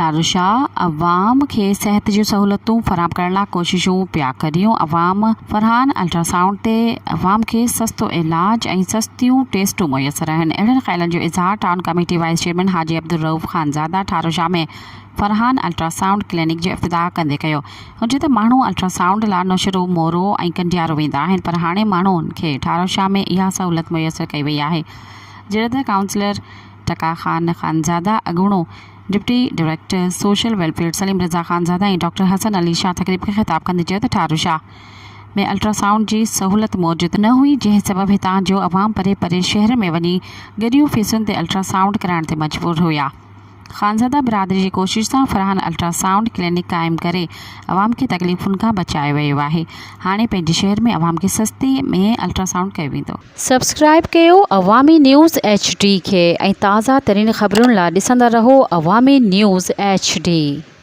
ٺاروشاهه عوام کي صحت جون سهولتون فراهم ڪرڻ لاء ڪوششون پيا ڪريون، عوام فرحان الٽراسائونڊ تي عوام کي سستو علاج ۽ سستيون ٽيسٽون ميسر آهن. اهڙن خيالن جو اظهار town committee vice chairman Haji Abdul Rauf Khanzada Tharushah ۾ Farhan ultrasound clinic جو افتتاح ڪندي ڪيو. هن چيو ته ماڻهو الٽراسائونڊ لاء نوشهرو، مورو ۽ ڪنڊيارو ويندا آهن پر هاڻي ماڻهن کي ٺاروشاهه ۾ اها سهولت ميسر ڪئي وئي آهي. جڏهن ته ڪائونسلر ٽڪا خان خانزاده، اڳوڻو deputy director social welfare Saleem Raza Khanzada ۽ doctor Hassan Ali Shah تقريب کي خطاب ڪندي چيو ته ٺاروشاهه ۾ الٽراسائونڊ جي سهولت موجود نه هئي جنهن سبب هتان جو عوام پري پري شهر ۾ وڃي ڳريون فيسن تي الٽراسائونڊ ڪرائڻ تي مجبور هيا. خانزاده برادري جي ڪوشش سان فرحان الٽرا سائونڊ ڪلينڪ قائم ڪري عوام کي تڪليفن کان بچايو ويو آهي هاڻي پنهنجي شهر ۾ عوام کي سستي ۾ الٽرا سائونڊ ڪيو ويندو. سبسڪرائيب ڪيو عوامي نيوز ايڇ ڊي کي ۽ تازه ترين خبرن لا ڏسندا رهو عوامي نيوز ايڇ ڊي.